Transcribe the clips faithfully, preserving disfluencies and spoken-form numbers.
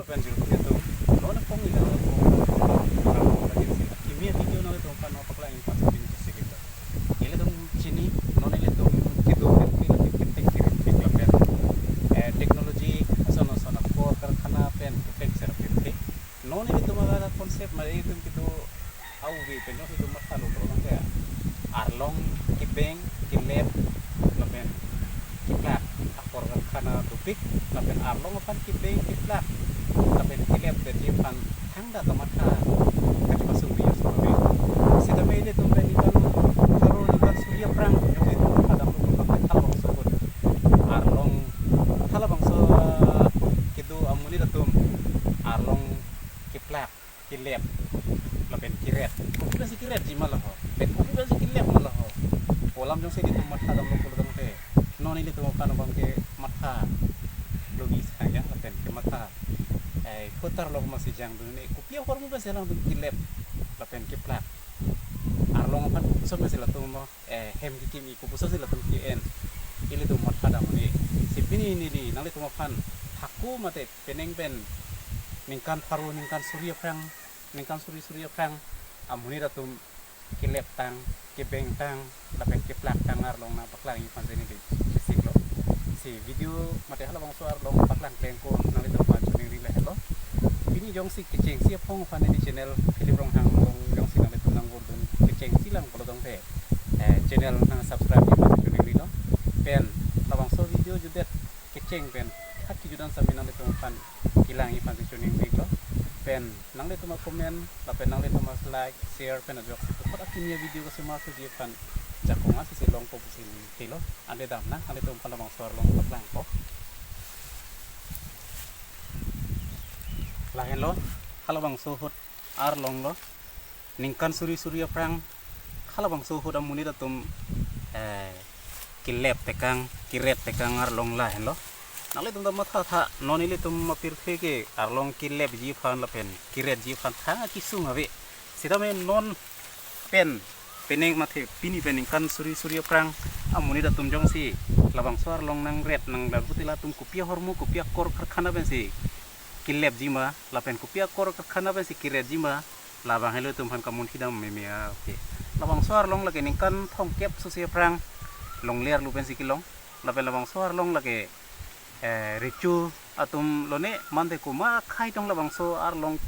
Lapen jirpo atum, non pong ila pong, pong lagi si. Kimi video nanglitum aphan nangpaklang-ik aphan si pini si sikit lo. Ilitum chini, non ilitum kedo pirthe, ilitum kethek kiri pik lapen, eh, technology ason ason akor karkhana pen kethek ser pirthe. Non ilitum aga concept mari ilitum kedo auvi pen jongsi itum matha lo pulo tangte, arlong kebeng kelep lapen keplak akor karkhana dopik, lapen arlong aphan kebeng keplak lapen kelep detji aphan thangta kamatha kachepasung ri aso ave. Sitame ilitum pen ningkan pharo ningkan suri aphrang jongsi itum matha damlo pulo tangte halabangso ahut arlong, halabangso, ah, kedo amonit atum arlong keplak kelep lapen keret. Kopi pensi keretji ma laho, pen kopi pensi kelep ma laho pu alam jongsi ilitum matha damlo pulo tangte, non ilitum aphan abang ke matha logi sangjang lapen kematha, eh, kotar lo ma si jangdun ne, kopi ahormu pensi alangtum kelep lapen keplak, arlong aphan kopuson pensi latum mo, eh, hem kekim-ik, kopuson si latum ke-en, ilitum matha dam un-e. Si pini neli nanglitum aphan hako mate penang pen ningkan pharo ningkan suri aphrang, ningkan suri suri aphrang amonit atum kelep tang, kebeng tang lapen keplak tang arlong nangpaklang-ik aphan si neli chesik lo. Si video mate halabangso arlong paklang kleng ko nanglitum aphan choningri lahelo. Pini jongsi kechengsi aphong aphan neli channel Philip Ronghang along jongsi nanglitum nang vordun kechengsi lang pulo tangte, eh, channel nang subscribe-ik aphan choningri lo. Pen labangso video judet kecheng pen haki judan sami nanglitum aphan kelang-ik aphan si choningri lo. Pen nanglitum a-comment lapen nanglitum a-like, share pen ajoksi puthot akimi a-video kasemar thuji aphan jakong asi si longpo pusi neli thelo. Ante damnang, nanglitum aphan labangso arlong paklangpo. Lahenlo, halabangso ahut arlong lo. Ningkan suri suri aphrang halabangso ahut amonit atum, eh, kelep tekang, keret tekang arlong lahenlo. Nanglitum ta mathatha, non ilitum apirthe ke arlong kelepji aphan lapen keretji aphan thang akesung ave. Sitame non pen, penang mate pini pen ningkan suri suri aphrang amonit atum jongsi labangso arlong nangret nang lalu te latum kopi ahormu, kopi akor karkhana pensi kelepji ma lapen kopi akor karkhana pensi keretji ma, labang helo itum aphan kamunthi dam meme ave. Labangso arlong lake ningkan thomkep sose aphrang longler lo pensi kelong. Lapen labangso arlong lake, eh, recho atum lone mante komat akhai tong labangso arlong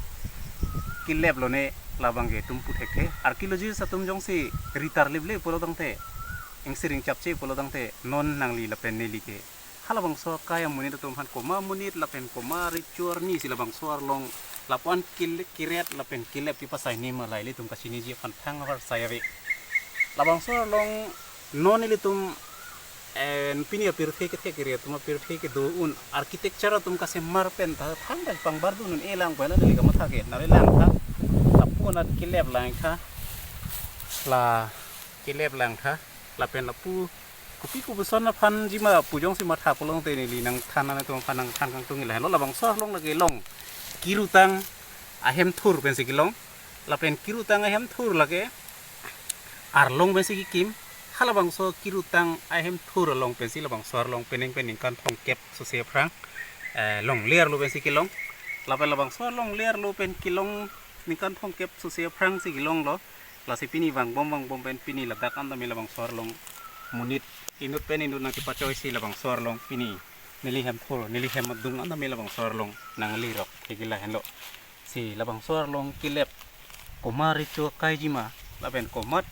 kelep lone labang ke itum pu thekthe. Archaeologist atum jongsi ritar leple pulo tangte, ingsiring chapche pulo tangte, non nangli lapen neli ke halabangso akai amonit atum aphan komat amonit lapen komat recho arni si labangso arlong lapu-an kil-, keret lapen kelep kepasai nema la ilitum kachiniji aphan thang avarsai ave. Labangso arlong non ilitum, eh, pini apirthe kethek kiri atum apirthe kedo un architecture atum kasemar pen ta thang ta pangbardun un-e lang pen neli kamatha ke nangli langtha. Lapu-an kelep langtha, la kelep langtha, lapen lapu kopi kopuson aphanji ma pu jongsi matha pulo tangte neli nangthan, nanglitum aphan nangthan kangtung-ik lahelo. Labangso arlong lake long kirutang ahemthur pensi kelong. Lapen kirutang ahemthur lake arlong pensi kekim. Halabangso kirutang ahemthur along pensi labangso arlong penang pen ningkan thomkep sose aphrang, eh, longler lo pensi kelong. Lapen labangso arlong ler lo pen kelong ningkan thomkep sose aphrang si kelong lo. Lasi pini vangbom vangbom pen pini ladak an tame labangso arlong monit inut pen inut nangkepachoi si labangso arlong pini neli hemthur, neli hem adung an tame labangso arlong nangli rok thekji lahenlo. Si labangso arlong kelep komat recho akaiji ma lapen komat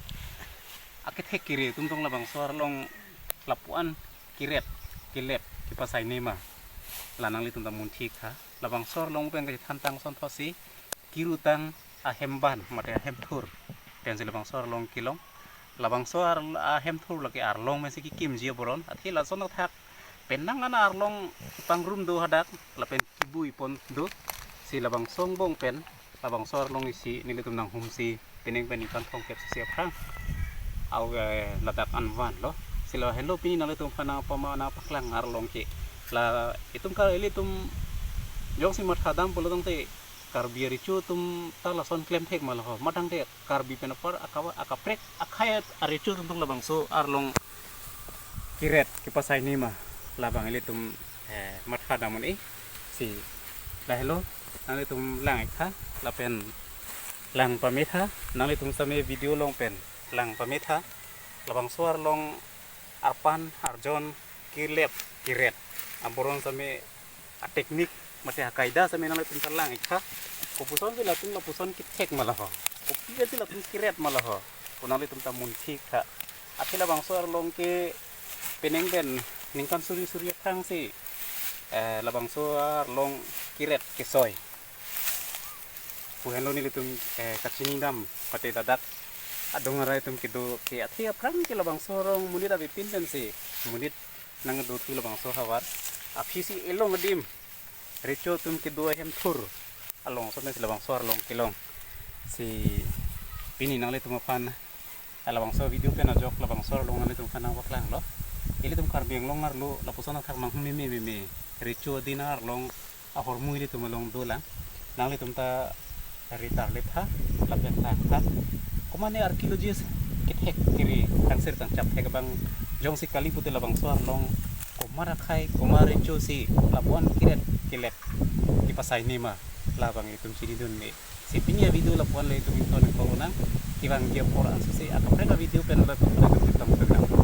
akethek kiri atum tong labangso arlong lapu-an keret kelep kepasai nema la nanglitum ta munthitha. Labangso arlong pen kachethan tang asonthotsi kirutang ahemban mate ahemthur pensi labangso arlong kelong. Labangso ar-, ahemthur lake arlong pensi kekimji aboron. Athe lason athak penang an arlong kepangrum do hadak lapen kebui pon do. Si labangso angbong pen labangso arlong isi nelitum nanghumsi penang pen ningkan thomkep sose aphrang au, eh, ladak an vanlo. Si lahelo pini nanglitum aphan nangpama nangpaklang arlong ke. La itum kar ilitum jongsi matha dam pulo tangte Karbi arecho atum ta lason klemthek ma laho. Matangte Karbi pen apar akawa-, akaprek akhai arecho atum tong labangso arlong keret kepasai nema labang ilitum, eh, matha dam un-e. Si Lahelo, nanglitum lang-iktha, lapen lang pametha, nanglitum same video along pen lang pametha, labangso arlong arpan, arjon, kilep, kiret, aboron same a-technique, mate akaida same nanglitum ta lang-iktha, kopuson si latum lapuson kethek ma laho, kopi si latum kiret ma laho, ko nanglitum ta munthitha. Athe labangso arlong ke penang pen ningkan suri suri aphrangsi, eh, labangso arlong kiret kesoi pu henlo nelitum, eh, kachinidam, pate ladak adung arai atum kedo ke, athe aphrang ke labangso arlong monit avepin pensi monit nangdothu labangso ahavar. Aphisi elong adim recho atum kedo ahem thur along, so pensi labangso arlong kelong. Si pini nanglitum aphan labangso video pen ajok labangso arlong nanglitum aphan nangpaklanglo. Ilitum Karbi Anglong arlo lapuson athak manghumeme meme, recho adin arlong ahormu ilitum along dolang. Nanglitum ta ritar letha, lapen langtha. Komatne archaeologist kethek kiri kangsir kangchap thek abang jongsi kali pute labangso arlong komat akhai, komat recho si lapuan kiret kilep kepasai nema, labang itum chinidunde. Si pini avideo lapuan le itum ington ingkok nang, kevangji apor ansi si akaprek avideo pen latum itum ketong tenang.